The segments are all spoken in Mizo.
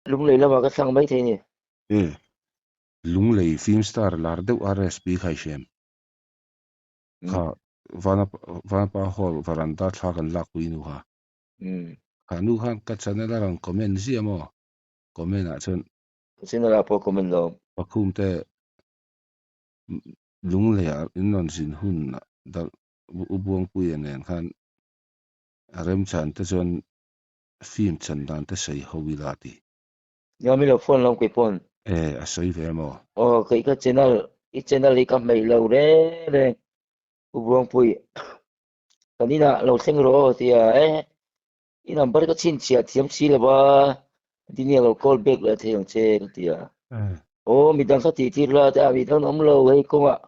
Lunglei lamah ka thlang mai thei ni. E, Lunglei film star lar deuh RSP kha i hrem. Kha Vanapa Vanapa Hall varanda thla kan lakpui nu kha. Kha nu khan ka channel a rawn comment ziah maw? Comment ah chuan. Ka channel ah pawh comment lo. Pakhum te Lunglei ah in rawn zin hun ah U Buangpuia nen khan remchan te chuan film chan dan te sawi ho ila ti. Nia mi lo phone lo kei pawn. E a sawi ve maw? Aw kei ka channel i channel hi ka hmeih lo reng reng U Buangpui kan inah lo thleng rawh aw tia e i number ka chhinchhiah thiam si lo va tinia lo call back leh thei ang che ka ti a. Aw midang kha tih tir la tia midang awm lo hei kawngah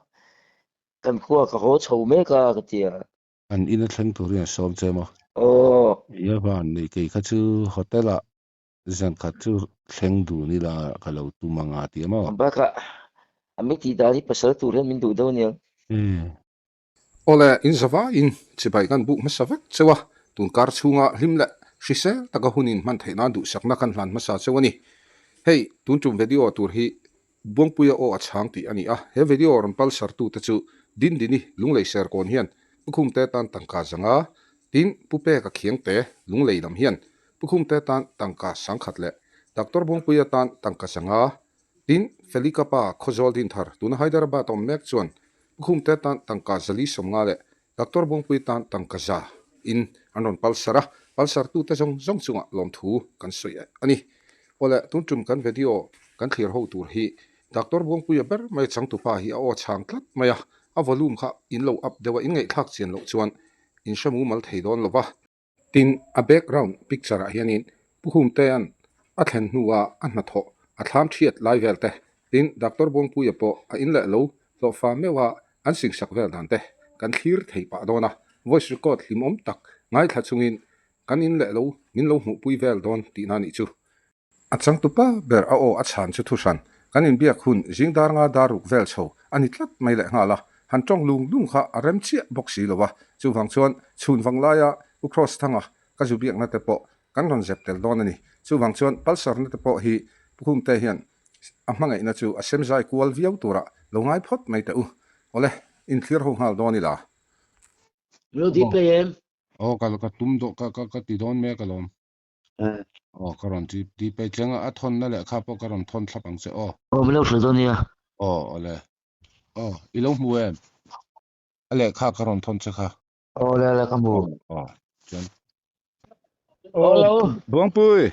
kan khua ka haw chho mek a ka ti a. An ina thleng turin a sawm che maw? Aw. Ia van nei kei kha chu hotel ah zan khat chu thleng dun ila ka lo tum anga ti a maw? Bakah a mi tih dan hi pasal tur hian min duh deuh aniang. Umm. Awle, in zavaiin chibai kan buk hmasa vek cheu a, tun kar chhunga hlim leh hrisel taka hun in hman theih nan duhsakna kan hlan hmasa cheu a ni. Hei, tun tum video tur hi Buangpuia aw a chhang tih a ni a, he video rawn palsar tute chu Dindini Lunglei Serkawn hian Pu Khumte tan tangka zanga, tin Pu Peka Khiangte Lunglei lam hian Pu Khumte tan tangka sangkhat leh Doctor Buangpuia tan tangka zanga, tin Felika pa Khawzawl Dinthar tuna Hyderabad awm mek chuan Pu Khumte tan tangka zali sawmnga leh Doctor Buangpui tan tangka za in an rawn palsar a, palsar tute zawng zawng chungah lawmthu kan sawi a ni. Awle, tun tum kan video kan thlir ho tur hi Doctor Buangpuia ber mai changtupa hi a aw chhang tlat mai a, a volume kha in lo up deuh a, in ngaihthlak chian loh chuan in hre mumal thei dawn lo va. Tin, a background picture ah hianin Pu Humtea'n a thlen hnua a hnathawh a thlam thiat lai vel te, tin Doctor Buangpuia pawh a in leh lo hlawhfa meuh a an singsak vel dan te kan thlir thei pah dawn a, voice record hlimawm tak ngaithla chungin kan in leh lo min lo hmuhpui vel dawn tihna nih chu. A changtupa ber a aw a chhan chu thuhran kan inbiak hun zing dar nga dar ruk vel chho a ni tlat mai leh nghal a, han tawng lung lung kha a rem chiah bawk si lo a, chuvang chuan chhun vang laia U Cross thanga ka zu biakna te pawh kan rawn zep tel dawn a ni. Chuvang chuan Pulsar na te pawh hi Pu Khumte hian a hmangaihna chu a sem zai kual viau turah lo ngai phawt mai teh u. Awle, inthlir ho nghal dawn ila. Lo ti pei em? Aw ka ka tum dawn ka ka ka ti dawn mek alawm. Aw ka rawn ti ti pei thleng a, a thawnna leh kha pawh ka rawn thawn thlap ang che aw. Aw min lo hrilh dawn nia. Aw awle. Aw i lo hmu em? A lehkha ka rawn thawn che kha. Aw le le ka hmu. Aw chuan. Aw lo. Buangpui.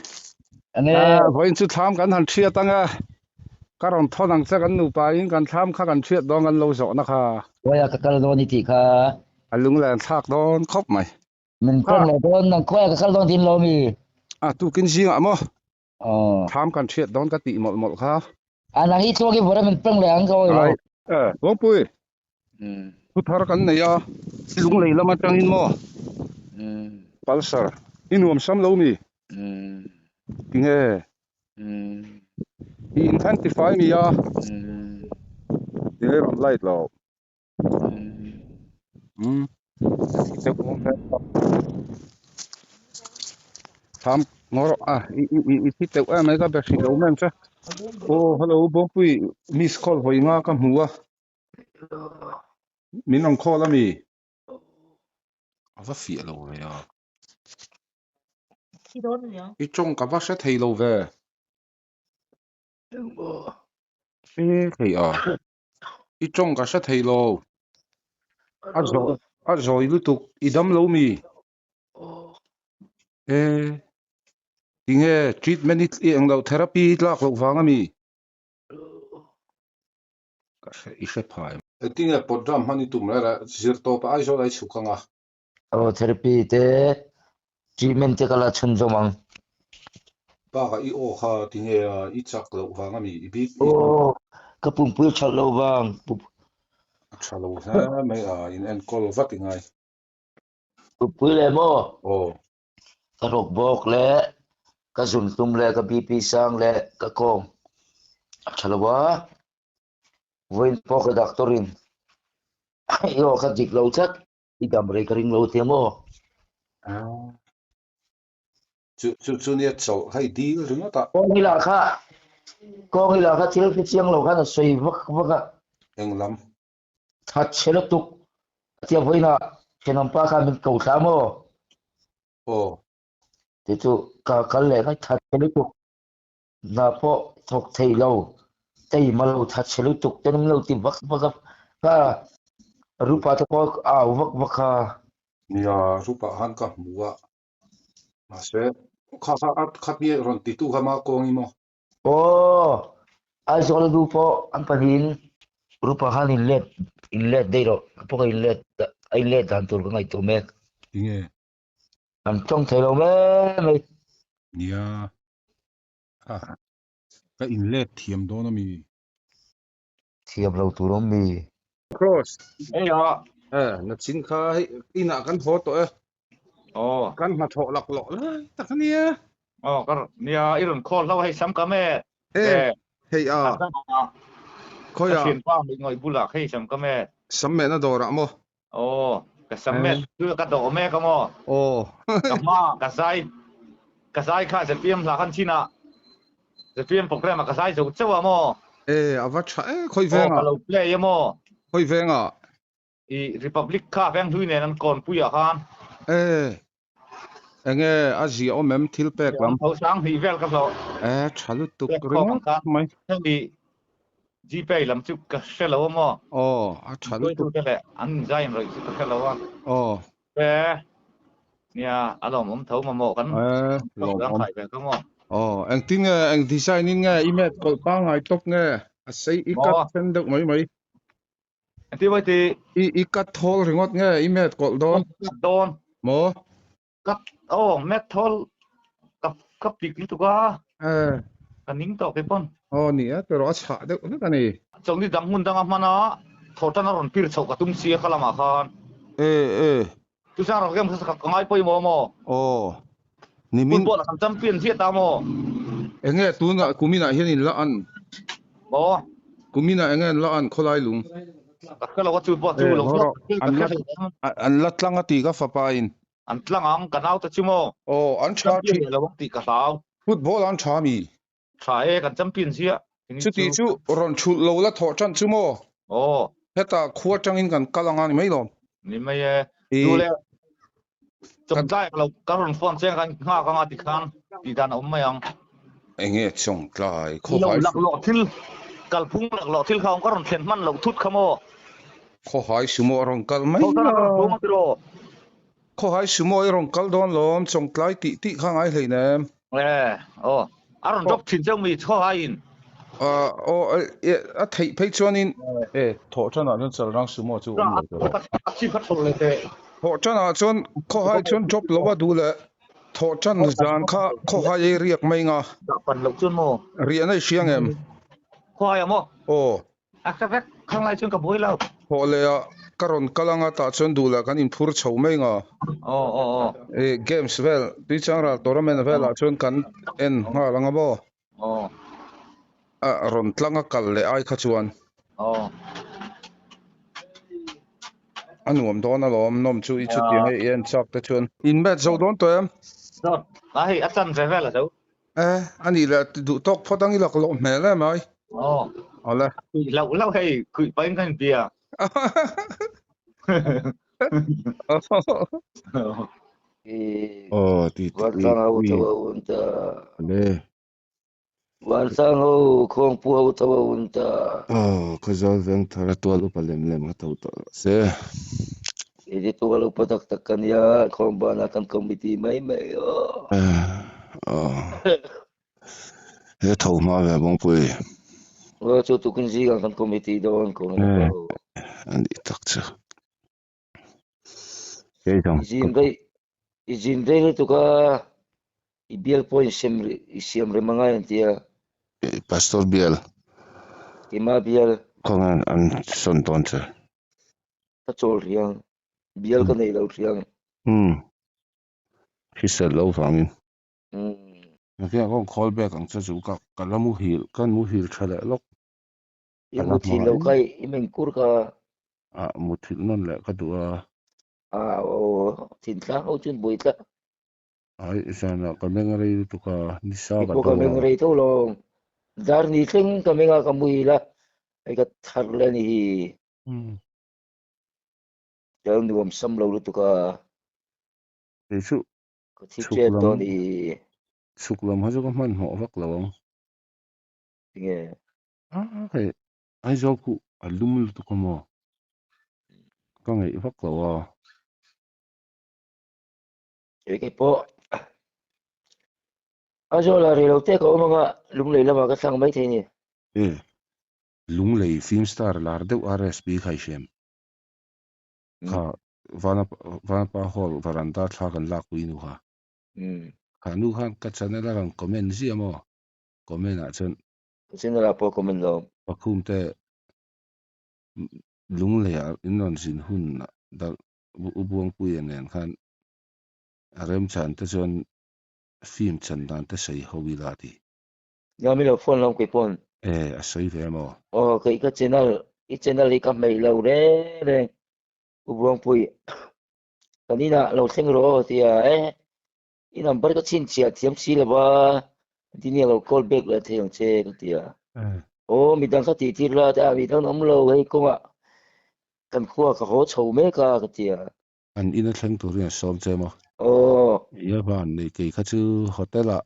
Enge. Vawiin chu thlam kan han thiat anga ka rawn thawn ang che kan nupa in kan thlam kha kan thiat dawn kan lo zawhna kha. Khawiah ka kal dawn i tih kha. A lunglen thlak dawn khawp mai. Min pawm lo dawn nang khawiah ka kal dawn tin lo mi. A tukin zingah maw? Aw. Thlam kan thiat dawn ka tih mawlh mawlh kha. A nang hi tluak i vawra min peng leh ang ka awi lo. E, Buangpui. Thu thar kan nei a, lunglei lam atangin maw? Pulsar, i nuam sam lo mi? Tinge? I in khan tifai mi a? Tinge rawn light lo? Umm Tham ngawr a i i i thi teuh em mai ka be hrih lo mai ang che. Aw hello Bawngpui miss call hawi nga ka hmu a. Min rawn call ami? A va fiah lo ve a. I tawng ka va hre thei lo ve. Hre thei a. I tawng ka hre thei lo. A zawi a zawi lutuk i dam lo mi? E tinge treatment i eng loh therapy i tlak loh vang a mi? Ka hre i hre phai. Tinge program hman i tum reng a zir tawp a Aizawl a i chhuk ang a. Aw therapy te treatment te ka la chhunzawm ang. Bakah i aw kha tinge a i chak loh vang a mi i bip i. Aw ka pumpui a that loh vang. A tha lo hle mai a in enkawl vat i ngai. Pumpui leh maw? Aw. Ka rawk bawk leh ka zun tum leh ka BP sang leh ka kawng a tha lo a. Vawiin pawh ka doctor in i aw kha dik lo tlat. I dam rei ka ring lo tia maw? Chu chu chu nia chawlh kha i dil ringawt a. Kawng ila kha kawng ila kha thil hre chiang lo khan a sawi vak vak a. Eng lam? That chhe lutuk a tia vawiinah thenawmpa khan min ko thla maw? Aw. Ti chu ka kal leh ngai that chhe lutuk hna pawh thawk thei lo teima lo that chhe lutuk te an lo ti vak vak a kha Rupa te pawh a au vak vak kha. Nia Rupa khan ka hmu a mahse kha kha a khat nge rawn titu kha ma kawng i maw? Aw Aizawl a du pawh an pahnihin Rupa khan in let in let daih rawh ka pawh ka in let a in let dan tur ka ngaihtuah mek. Tinge? An tawng thei lo mai mai. Nia kha ka in let thiam dawn ami? Thiam lo tur awm mi? Cross. Hei a. Eh, na chin kha hei inah kan haw tawh e. Aw. Kan hnathawh laklawh lai tak a nia. Aw, ka nia i rawn call hlauh hei sam kam e. Eh, hei a. Khawi a. Ka thianpa mit ngawih bulah hei sam kam e. Sam mehna dawrah maw? Aw, ka sam met chu ka dawh mek a maw? Aw. Ka hma ka zai ka zai kha ZPM hla khan chin ah ZPM program ah ka zai zo chauh a maw? E, a va tha e, khawi veng ah. Aw, ka lo play a maw? Khawi veng ah. I Republic kha veng hlui nen an kawnpui ah khan. E, enge a zia awm em thil pek lam? Tho sang hnih vel ka hlawh. E, tha lutuk ringawt mai. Hemi Gpay lam chu ka hre lo a maw? Aw, a tha lutuk. Hruaitute leh an inzai in rawih chu ka hre lo a. Aw. E, nia, a lawmawm tho mamawh kan lawmawm. Khai ve ka maw? Aw, engtin nge, eng design in nge i met kawlh pangngai tawp nge? A sei i cut then deuh mai mai. Engtin mai ti? I i cut thawl ringawt nge i met kawlh dawn? Cut dawn. Maw? Cut aw met thawl ka ka pik lutuk a. Eh. Ka ning tawh kei pawn. Aw ni a tawrh a chhah deuh hlek a ni. Chawlhni dang hmun danga hman a thaw tan a rawn pir chhoh ka tum si a kha lamah khan. Eh eh. Chuchang rawh game kha ka ngai pawimawh maw? Aw. Nimin. Football a kan champion ziah ta maw? Enge tunah kuminah hian in la an? Maw? Kuminah enge an la an khawlai lung? Ka hre lo a chu pawh chu lo hawrawh an la an la tlang a ti ka fapa in. An tlang ang ka naute chu maw? Aw an tha thin. Champion lo ang tih ka hlau. Football an tha mi? Tha e kan champion ziah. Chuti chu rawn thulh lo la thawh tan chu maw? Aw. Hetah khua tangin kan kal anga ni mai lawm. Ni mai e. Chu le chawngtlai ka lo ka rawn phone che kan nghak anga tikhan tih dan a awm mai ang. Enge chawngtlai khawhai Lo laklawh thil kalphung laklawh thil kha awm ka rawn thlen hman loh thut kha maw? Khawhai sumo a rawn kal mai la. Khawhai sumo i rawn kal dawn lawm chawngtlai tih tih kha ngai hleinem. E, aw, a rawn drop thin cheu mi chhawhai in. A, aw, e, a theih phei chuanin, e, thawh tanah chuan Chalrang Sumo chu awm lo tawh. A chip a thawh leh teh. Thawh tanah chuan khawhai chuan drop lo a duh leh thawh tan zan kha khawhai ei riak mai nga. Dah pan loh chuan maw? Riahna i hria ngem? Khawhai ah maw? Aw. A hre vek, khang lai chuan ka buai lo. Thawh leh ah ka rawn kal anga tah chuan duh lah kan inphur chho mai nga. Aw aw aw. I games vel, Tuichangral tournament vel ah chuan kan en nghal anga maw? Aw. A rawn tlang a kal leh ai kha chuan. Aw. A nuam dawn alawm, nawm chu i chutiang hei i en chak te chuan. In match zo dawn tawh em? Zawt, a hei a chan ve vel a zo. E, a nih leh duh tawk phawt ang i lak loh hmel em ai. Aw. Awle. Kuih hlauh hlauh hei, kuih pahin ka inbia. Aw, ti ti. Vantlang ho tho a un ta. Ale. Vantlang ho khawngpu ho tho a un ta. Aw, Khawzawl veng thar a tual upa lem lem ka tho tawh rawh se. Ini tual upa tak tak ka nia, khawngbanah kan committee mai mai aw. Aw. He tho hma ve Bawngpui. Aw, chu tukin zingah kan committee dawn khawng upa ho. A nih tak chu. Kei zawng. I zin rei, i zin rei lutuk a, i bial pawh in sem i siam rem angai an tia. Pastor bial. Keimah bial. Khawngain an sawn dawn che. Ka chawl hriang. Bial ka nei lo hriang. Umm. Hrisel lo vangin. Nakinah khawn call back ang che chu ka ka la muhil ka muhil tha leh lawk. I muthilh loh kha i mengkur kha. A muthilh nawn leh ka duh a. A aw thintlang ho chuan buai tlat. Ai zanah ka meng rei lutuk a, nisa ka Keipawh do ka meng a. rei tho lo. Dar ni thleng ka meng a, ka muhil a, hei ka thar leh a ni hi. Ka lo nuam sam lo lutuk a. Kei chu Ka thi chhuk ṭep lam dawn i. Chhuk lam kha chu ka hmanhmawh vak lo ang. Tinge? A hei Aizawl khuh a lum lutuk a maw? Ka ngaih vak lo a. Kei kei pawh Aizawl ah rei lo te ka awm anga Lunglei lamah ka thlang mai thei a ni. E, Lunglei film star lar deuh RSP kha i hrem. Kha Vanapa Hall varanda thla kan lakpui nu kha. Kha nu khan ka channel a rawn comment ziah maw? Comment ah chuan. Ka channel ah pawh comment lo. Pakhum te Lunglei ah in rawn zin hun ah U Buangpuia nen khan a remchan te chuan film chan dan te sawi ho ila ti. Nia min lo phone lo kei pawn. E a sawi ve maw? Aw kei ka channel i channel hi ka hmeih lo reng reng U Buangpui kan inah lo thleng rawh aw tia e i number ka chhinchhiah thiam si lo va engtin nge lo call back leh thei ang che ka ti a. Aw midang kha tih tir la tia midang an awm lo hei kawngah kan khua ka haw chho mek a ka ti a. An ina thleng turin a sawm che maw? Aw. Ia van nei kei kha chu hotel ah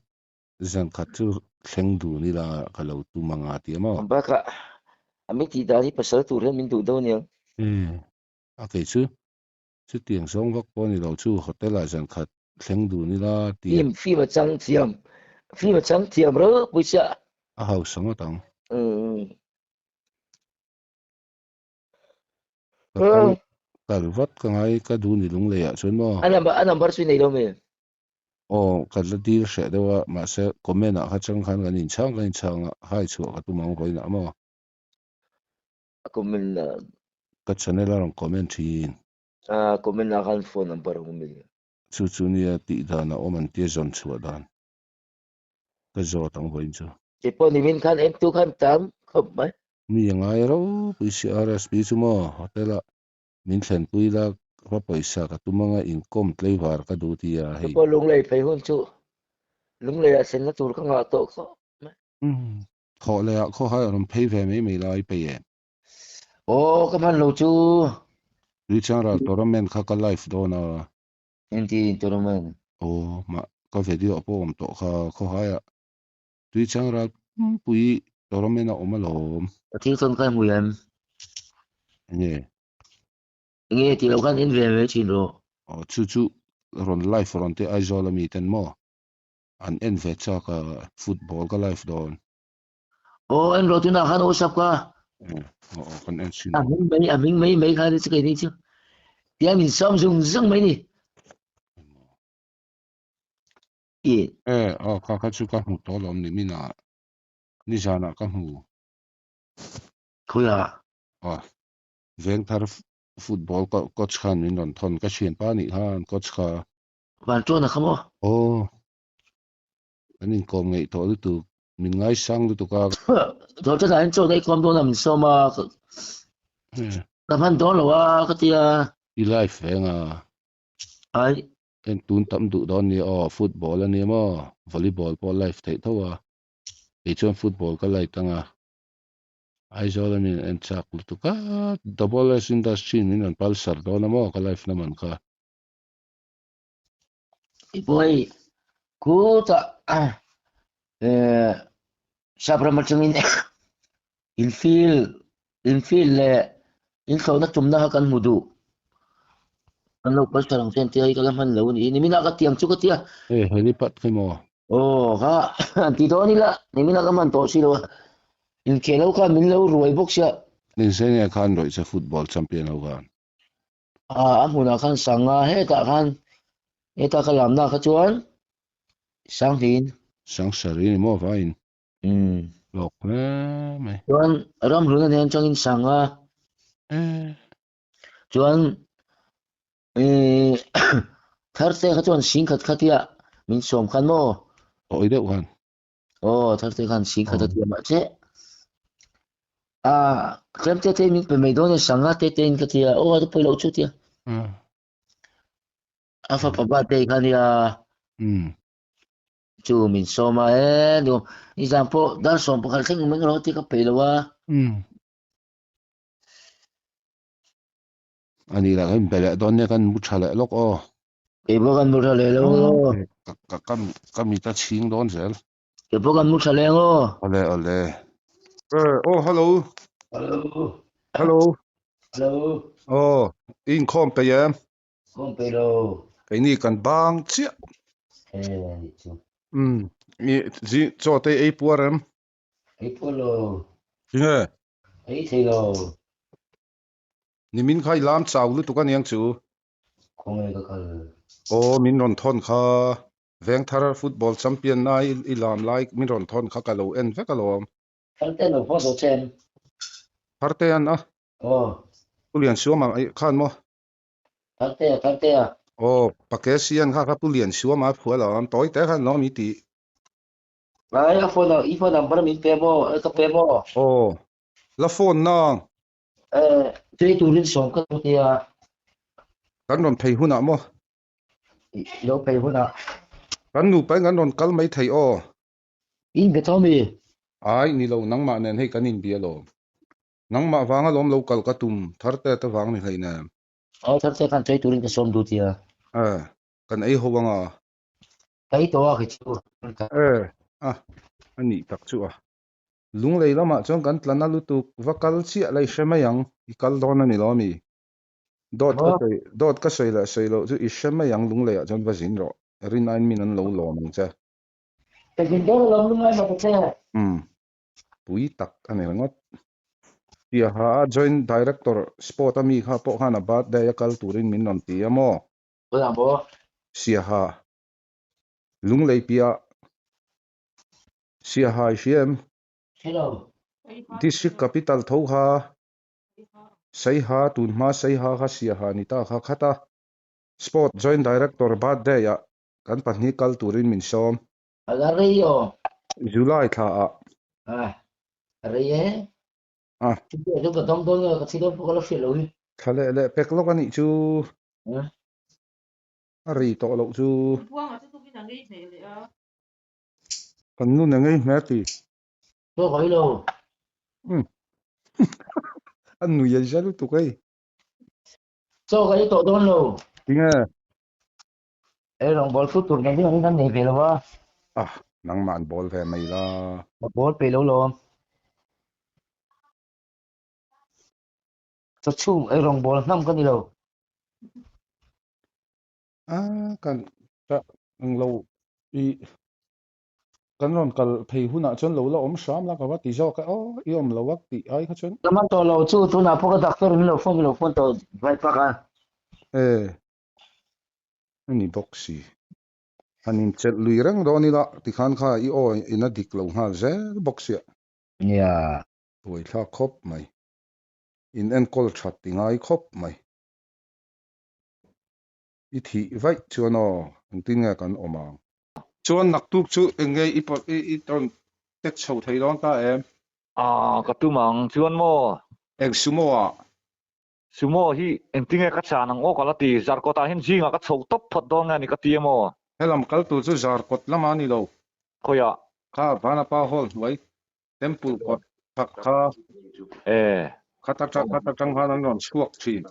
zan khat chu thleng dun ila ka lo tum anga ti a maw? Bakah a min tih dan hi pasal tur hian min duh deuh aniang. E a kei chu Chutiang zawng vak pawh a ni lo chu hotel ah zan khat thleng dun ila ti a. Film film a chang thiam film a chang thiam ropui chiah. A hausa ngawt ang. Ka kal kal vat ka ngai ka duh ni lunglei ah chuan maw. A number a number chu i nei lo mi? Aw ka la dil hreh deuh a mahse comment ah kha chang khan kan inchhang kan inchhang a hai chhuah ka tum ang vawiinah maw. A comment ah. Ka channel a rawn comment thin. A comment ah khan phone number a awm e. Chu chu nia tih dan a awm an tia zawn chhuah dan. Ka zawt ang vawiin chu. Kei pawh nimin khan en tu khan tam khawp mai. Mi a ngai ropui si RSP chu maw hotel ah min thlenpui la va pawisa ka tum anga inkawm tlaivar ka duh tia hei. Kei pawh Lunglei phei hun chu Lunglei ah thlenna tur ka ngah tawh khawp mai. Thawh leh ah khawhai a rawn phei ve mai mai lai pei em? Aw ka hman lo chu. Tuichang ral tournament kha ka live dawn a. Engti tournament? Aw mah ka video ah pawh awm tawh kha khawhai ah Tuichang ral pumpui tournament a awm alawm. Ka thil tawn kha i hmu em? Enge? Enge tih loh khan en ve mai thin rawh. Aw chu chu rawn live rawn te Aizawl ami ten maw? An en ve chak a football ka live dawn. Aw en rawh tunah khan WhatsApp ka. Aw aw kan en chin. A hming mai a hming mai mai khan chu kei ni chu. Tia min sawm zung zung mai ni. I. E aw kha kha chu ka hmu tawh lawm ni mina nizanah ka hmu. Khawiah? Aw Vengthar football coach khan min rawn thawn ka thianpa nih khan coach kha. Van ṭuan a kha maw? Aw, kan inkawm ngeih tawh lutuk, min ngaisang lutuk a. Thaw ṭan ah hian chaw daih khawm dawn a min sawm a, ka hman dawn lo a ka ti a. I live reng a. Ai. En tun tam duh dawn nia aw, football a nia maw, volleyball pawh live theih tho a, kei chuan football ka light ang a. Aizawl a min en chak lutuk a, Double S Industry in min rawn palsar dawn a maw ka live na man kha. Pawh khutah sap ram atangin infield infield leh inthlawhna tumna kha kan hmu duh kan lo kal tha ang che an tia hei ka la hman lo a ni nimin ah ka tiang chu ka tia e helipad kha maw aw kha an ti dawn ila nimin ah ka hman tawh si lo a inkhel ho khan min lo ruai bawk sia Engzenge khan rawih che football champion ho khan A hmunah khan sanga hetah khan heta ka lamna kha chuan Sanghlin. Sangsari ni maw vain. Umm. Hlawk hle mai. Chuan ramhlun a nen changin sanga. Chuan Tharte kha chuan singkhat kha tia min sawm khan maw. Tawi deuh khan. Aw Tharte khan singkhat a tia mahse a tlem te te min pe mai dawn e sanga te te in ka tia aw a pawi loh chu tia. A fapa birthday kha nia. Chu min sawm a e nuam nizan pawh dar 11 thleng meng rawh tih ka peih lo a. Ani lah kan inbe leh dawn nia kan mu tha leh lawk aw. Kei pawh kan mu tha leh lo aw. Ka ka ka mit a chhing dawn zel. Kei pawh kan mu tha leng aw. Awle awle. Eh aw hello. Hello. Hello. Hello. Aw i inkhawm peih em? Khawm peih lo. Keini kan bang chiah. Eh nih chu. Umm i zi chaw te ei puar em? Ei puar lo. Tinge? Ei thei lo. Nimin kha i lam chau lutuk aniang chu. Khawnge ka kal? Aw min rawn thawn kha Vengthar football champion na i lam lai min rawn thawn kha ka lo en vek alawm. Tharte an lo phawt zawh che em? Tharte an a? Aw. Pu Liansuama khan maw? Thartea Thartea. Aw Pakesian kha kha Pu Liansuama a phuah alawm tawi te khan lawm i tih. Ai a phone i phone number min pe maw ka pe maw? Aw la phone na. Eh chei turin sawm ka duh tia. Kan rawn phei hunah maw? I lo phei hunah. Kan nupa in kan rawn kal mai thei aw. In be tawh mi? Ai ni lo nangmah nen hei kan inbia lawm. Nangmah vanga lawm lo kal ka tum Tharte te vang ni hleinem. Aw Tharte khan chei turin ka sawm duh tia. Eh kan ei ho anga. Ka ei tawh a khi chu. Eh a a nih tak chu a. Lunglei lamah chuan kan tla na lutuk, va kal chiah la i hre mai ang, i kal dawn a ni lo ami? Dawt ka sawi, dawt ka sawi leh sawi loh chu i hre mai ang, Lungleiah chuan va zin rawh, rin aiin min an lo lawm ang che. Ka zin dawn alawm lungai mak a che. Umm, pui tak a ni ringawt. Piaha a Joint Director Sport ami kha pawh khan a birthday a kal turin min rawn ti a maw? Kawlah maw? Siaha, Lunglei piah. Siaha i hria em? Hre lo. District Capital tho kha Saiha tun hma Saiha kha Siaha ni ta kha khat a. Sport Joint Director birthday ah kan pahnih kal turin min sawm. A la rei aw. July thla ah. A rei e. A. Chutia chu ka dam dawn nge ka thi dawn pawh ka la hriat lo hi. Thla leh leh pek lawk a nih chu. A ri tawh loh chu. Kan nu nen ngei hmel ti. Chaw ka ei lo. Umm. A nui a zia lutuk hei. Chaw ka ei tawh dawn lo. Tinge? Ei rawngbawl chu tur nen ding an nei ve lo a. Ah, nangmah an bawl ve mai la. Ka bawl peih lo lawm. Chaw chhung ei rawngbawl hnam ka ni lo. A kan ta ang lo i kan rawn kal phei hunah chuan lo la awm hram la ka va ti zawk a aw i awm lo a tih ai kha chuan. Ka man tawh lo chu tunah pawh ka doctor in lo phone lo phone tawh vai pak a. E a ni bawk si. Han inchelh lui reng dawn ila tikhan kha i aw in a dik lo nghal zel bawk sia. Nia. Buaithlak khawp mai. In enkawl that ti ngai khawp mai. I thih vaih chuan aw, engtin nge kan awm ang? Chuan naktuk chu eng nge i i rawn tek chho thei dawn ta em? Ah, ka tum ang. Chuan maw? Eng sumo ah? Sumo hi engtin nge ka chan ang aw ka la ti. Zarkawt ah hian zingah ka chho tawp phawt dawn nge a ni ka ti em aw? Helam kal tur chu Zarkawt lamah a ni lo. Khawiah? Kha Vanapa Hall hnuai Temple kawt chhak kha Eh. Khata tang khata tang khan an rawn chhuak thin.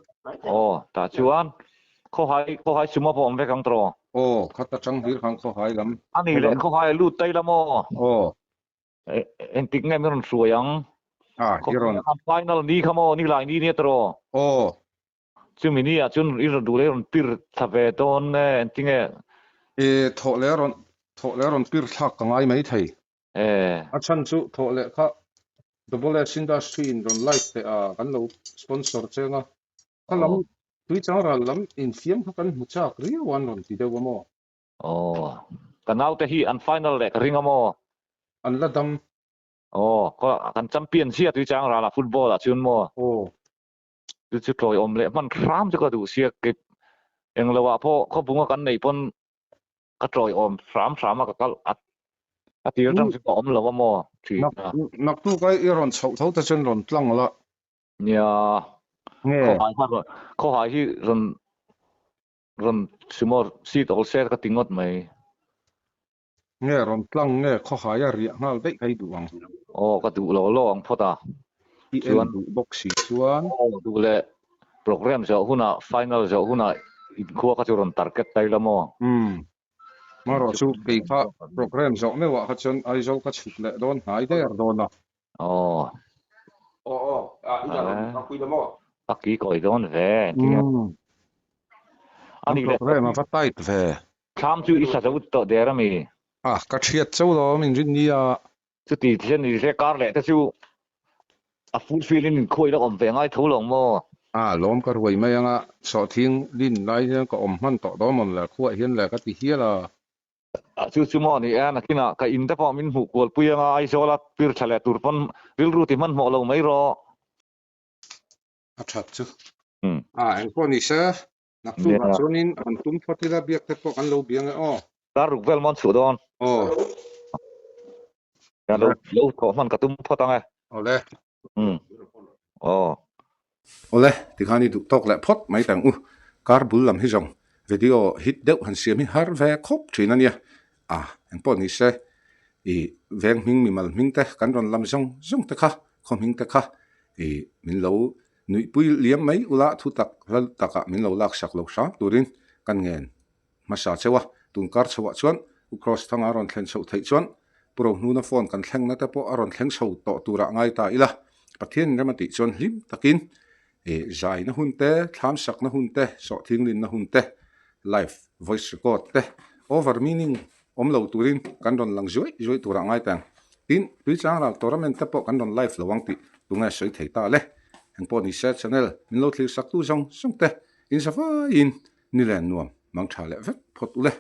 Aw, tah chuan khawhai khawhai sumo pawh awm vek ang tawh. Aw, khata tang hlir khan khawhai lam. A nih leh khawhai a lut tai la maw? Aw. Engtik nge min rawn hruai ang? Ah, i rawn. Final ni kha maw? Ni lai ni nia tawh. Aw. Chumi ni ah chuan i rawn duh leh i rawn pir thla ve dawn e, engti nge? E, thawh leh a rawn thawh leh a rawn pir thlak ka ngai mai thei. E. A chhan chu thawh leh kha Double S Industry in rawn live teh a, kan lo sponsor cheng a. Kha lam Tuichang ral lam infiam kha kan hmu chak riau a an rawn ti deuh a maw? Aw, ka naute hi an final leh ka ring a maw? An la dam. Aw, kan champion zia Tuichang ral ah football ah chuan maw? Aw. Chu chu tawiawm leh hman hram chu ka duh sia kei englo ah pawh khawbunga kan neih pawn ka tawiawm hram hram a ka kal a a tir atang chu ka awm lo a maw thin a. Naktuk a i rawn chhoh tho te chuan rawn tlang la. Nia Nge. Khawhai kha rawn khawhai hi rawn rawn sumo seat awl se ka ti ngawt mai. Nge rawn tlang nge khawhaia riah nghal daih ka i duh ang. Aw ka duh lo lo ang phawt a. I en duh bawk si chuan. Aw duh leh program zawh hunah final zawh hunah inkhua kha chu rawn target ta ila maw? Umm. Marawh chu kei kha program zawh meuhah kha chuan Aizawl ka chhuk leh dawn hnai der dawn a. Aw. Aw aw, i dah rawn tangpui la maw? A ki kawi dawn ve engtin nge? Umm. An program a va tight ve. Thlam chu i sa zo tawh der a mi? A, ka thiat chauh lo min rin nia. Chuti thian ni se kar leh te chu a full fill in inkhuai la awm ve ngai tho lo maw? A, lawm ka ruai mai anga sawhthing lin lai hian ka awm hman tawh dawn mawn le, khuah hian le ka ti hial a. A, chu chu maw ni e, nakinah ka in te pawh min hmuh kual pui anga Aizawla pir tha leh tur pawn rilru ti hmanhmawh lo mai rawh. A that chu. A, engpawh ni se, Naktuk ah chuanin an tum phawt ila biak te pawh kan lo bia nge aw. Dar ruk vel mawn chhuah dawn. Aw. Lo lo thawh hman ka tum phawt ang e. Awle. Umm. Aw. Awle, tikhan i duh tawk leh phawt mai tang u. Kar bul lam hi zawng video hit deuh han siam hi har ve khawp thin a nia. A, engpawh ni se i veng hming mimal hming te kan rawn lam zawng zawng te kha, khaw hming te kha i min lo Nuihpui liam mai ula thu tak hla takah min lo laksak lo hram turin kan ngen hmasa cheu a, tun kar chhoah chuan U Cross thanga a rawn thlen chhoh theih chuan Pu Rohnuna phone kan thlengna te pawh a rawn thleng chho tawh turah ngai ta ila, Pathianin rem a tih chuan hlim takin zaina hun te, thlamsakna hun te, sawhthinglinna hun te, live voice record te, over meaning awm lo turin kan rawn lang zuai zuai turah ngai teng. Tin, Tuichang ral tournament te pawh kan rawn live lo ang tih tunge sawi thei ta le. Engpawh ni se channel min lo thlir sak tu zawng zawng te in zavaiin ni len nuam mang tha leh vek phawt u le.